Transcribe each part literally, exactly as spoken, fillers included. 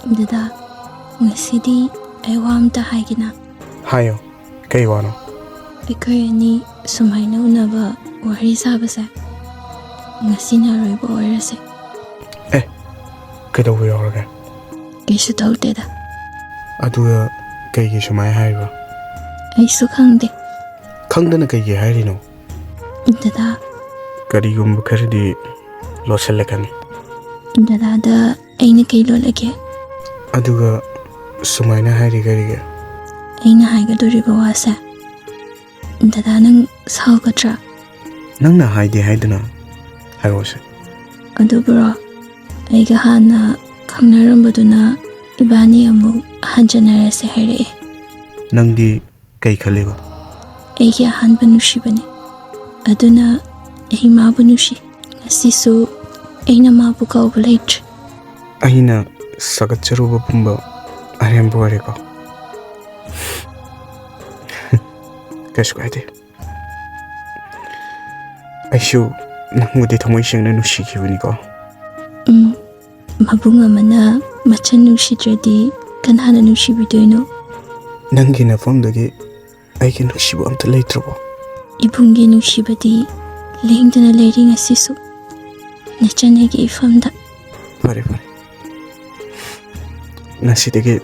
ꯗꯗꯥ, ꯉꯁꯤꯗꯤ ꯑꯩ ꯋꯥ ꯑꯝꯇ ꯍꯥꯏꯒꯦꯅ꯫ ꯍꯥꯏꯌꯣ, ꯀꯩ ꯋꯥꯅꯣ? ꯑꯩꯈꯣꯏ ꯑꯅꯤ ꯁꯨꯃꯥꯏꯅ ꯎꯅꯕ ꯋꯥꯔꯤ ꯁꯥꯕꯁꯦ ꯉꯁꯤꯅ ꯑꯔꯣꯏꯕ ꯑꯣꯏꯔꯁꯦ꯫ ꯑꯦ, ꯀꯩꯗꯧꯕ ꯌꯥꯎꯔꯒꯦ? ꯀꯩꯁꯨ ꯇꯧꯗꯦꯗ꯫ ꯑꯗꯨꯒ ꯀꯩꯒꯤ ꯁꯨꯃꯥꯏꯅ ꯍꯥꯏꯔꯤꯕ? ꯑꯩꯁꯨ ꯈꯪꯗꯦ꯫ ꯈꯪꯗꯅ ꯀꯩꯒꯤ ꯍꯥꯏꯔꯤꯅꯣ? ꯗꯗꯥ꯫ ꯀꯔꯤꯒꯨꯝꯕ ꯈꯔꯗꯤ ꯂꯣꯠꯁꯤꯜꯂꯛꯀꯅꯤ꯫ ꯗꯗꯥꯗ ꯑꯩꯅ ꯀꯩ ꯂꯣꯠꯂꯒꯦ? ꯑꯗꯨꯒ ꯁꯨꯃꯥꯏꯅ ꯍꯥꯏꯔꯤ ꯀꯔꯤꯒꯤ? ꯑꯩꯅ ꯍꯥꯏꯒꯗꯧꯔꯤꯕ ꯋꯥꯁꯦ ꯗꯗꯥ ꯅꯪ ꯁꯥꯎꯒꯗ꯭ꯔꯥ? ꯅꯪꯅ ꯍꯥꯏꯗꯦ ꯍꯥꯏꯗꯨꯅ ꯍꯥꯏꯔꯛꯑꯣꯁꯦ꯫ ꯑꯗꯨ ꯕ꯭ꯔꯣ, ꯑꯩꯒ ꯍꯥꯟꯅ ꯈꯪꯅꯔꯝꯕꯗꯨꯅ ꯏꯕꯥꯅꯤ ꯑꯃꯨꯛ ꯍꯟꯖꯟꯅꯔꯁꯦ ꯍꯥꯏꯔꯛꯑꯦ꯫ ꯅꯪꯗꯤ ꯀꯩ ꯈꯜꯂꯤꯕ? ꯑꯩꯒꯤ ꯑꯍꯥꯟꯕ ꯅꯨꯡꯁꯤꯕꯅꯤ, ꯑꯗꯨꯅ ꯑꯩ ꯃꯥꯕꯨ ꯅꯨꯡꯁꯤ꯫ ꯉꯁꯤꯁꯨ ꯑꯩꯅ ꯃꯥꯕꯨ ꯀꯥꯎꯕ ꯂꯩꯇ꯭ꯔꯤ꯫ ꯑꯩꯅ ꯁꯥꯒꯠꯆꯔꯨꯕ ꯄꯨꯝꯕ ꯑꯔꯦꯝꯕ ꯑꯣꯏꯔꯦꯀꯣ꯫ ꯀꯩꯁꯨ ꯀꯥꯏꯗꯦ꯫ ꯑꯩꯁꯨ ꯅꯪꯕꯨꯗꯤ ꯊꯃꯣꯏ ꯁꯦꯡꯅ ꯅꯨꯡꯁꯤꯈꯤꯕꯅꯤꯀꯣ꯫ ꯎꯝ, ꯃꯕꯨꯡ ꯑꯃꯅ ꯃꯆꯟ ꯅꯨꯡꯁꯤꯗ꯭ꯔꯗꯤ ꯀꯅꯥꯅ ꯅꯨꯡꯁꯤꯕꯤꯗꯣꯏꯅꯣ? ꯅꯪꯒꯤ ꯅꯐꯝꯗꯒꯤ ꯑꯩꯒꯤ ꯅꯨꯡꯁꯤꯕ ꯑꯝꯇ ꯂꯩꯇ꯭ꯔꯕꯣ? ꯏꯕꯨꯡꯒꯤ ꯅꯨꯡꯁꯤꯕꯗꯤ ꯂꯦꯡꯗꯅ ꯂꯩꯔꯤ ꯉꯁꯤꯁꯨ, ꯅꯆꯟ ꯑꯩꯒꯤ ꯏꯐꯝꯗ꯫ ꯐꯔꯦ, ꯐꯔꯦ꯫ ꯉꯁꯤꯗꯒꯤ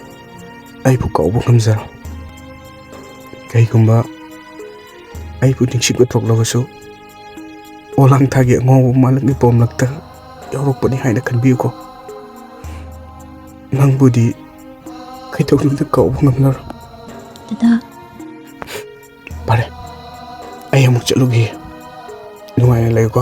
ꯑꯩꯕꯨ ꯀꯥꯎꯕ ꯉꯝꯖꯔꯣ꯫ ꯀꯩꯒꯨꯝꯕ ꯑꯩꯕꯨ ꯅꯤꯡꯁꯤꯡꯕ ꯊꯣꯛꯂꯕꯁꯨ, ꯑꯣꯂꯥꯡꯊꯥꯒꯤ ꯑꯉꯧꯕ ꯃꯥꯂꯪꯒꯤ ꯄꯣꯝꯂꯛꯇ ꯌꯥꯎꯔꯛꯄꯅꯤ ꯍꯥꯏꯅ ꯈꯟꯕꯤꯌꯨꯀꯣ꯫ ꯅꯪꯕꯨꯗꯤ ꯀꯩꯗꯧꯅꯨꯡꯗ ꯀꯥꯎꯕ ꯉꯝꯂꯔꯣꯏ꯫ ꯗꯗꯥ꯫ ꯐꯔꯦ, ꯑꯩ ꯑꯃꯨꯛ ꯆꯠꯂꯨꯒꯦ꯫ ꯅꯨꯡꯉꯥꯏꯅ ꯂꯩꯌꯨꯀꯣ꯫